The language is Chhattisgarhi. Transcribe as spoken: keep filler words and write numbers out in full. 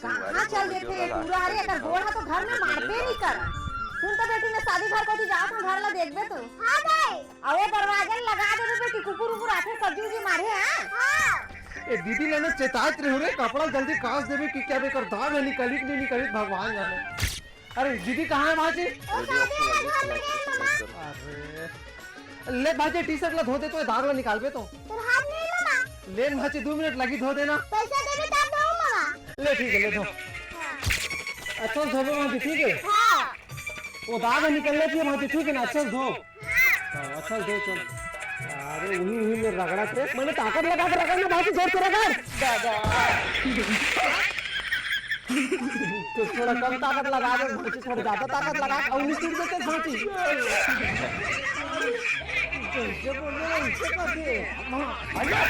कहाँ चल देथे ये टूरा? अरे, एकर गोड़ ह तो घर में मारबे नहीं कर। सुन तो बेटी, मैं शादी घर कोती जात हूँ, घर ला देखबे तू। हाँ दाई। अउ वो दरवाजा लगा देबे बेटी, कुकुर उकुर आथे, सब्जी उब्जी मारे, हाँ? हाँ। ए दीदी, मैंने चेतात रहे रे, कपड़ा जल्दी कास देबे कि क्या बेकर दाग है, निकली कि नहीं निकली, भगवान जाने। अरे दीदी, कहाँ है भांची? वो शादी वाला घर में गए मामा। अरे ले भांची, टी शर्ट ला धो दे तो, ये दाग ला निकालबे तो। तोर हाथ नहीं मामा। ले भांची, दो मिनट लगी धो देना। पैसा देबे तब दो मामा। ले ठीक है, ले धो। हाँ। अच्छा से धोबे भांची, ठीक है? हाँ। वो दाग निकलना चाहिए भांची, ठीक है ना? अच्छा से धो। हाँ, अच्छा से धो, चल। अरे उही उही में रगड़ा थे, मैंने ताकत लगा के रगड़ ना भांची, जोर से रगड़। दादा। तो थोड़ा कम ताकत लगा दे भांची, थोड़ा ज्यादा ताकत लगा, और नहीं टूट देते भांची। जैसे बोल रहे हैं, वैसे कर दे। हाँ, भैया।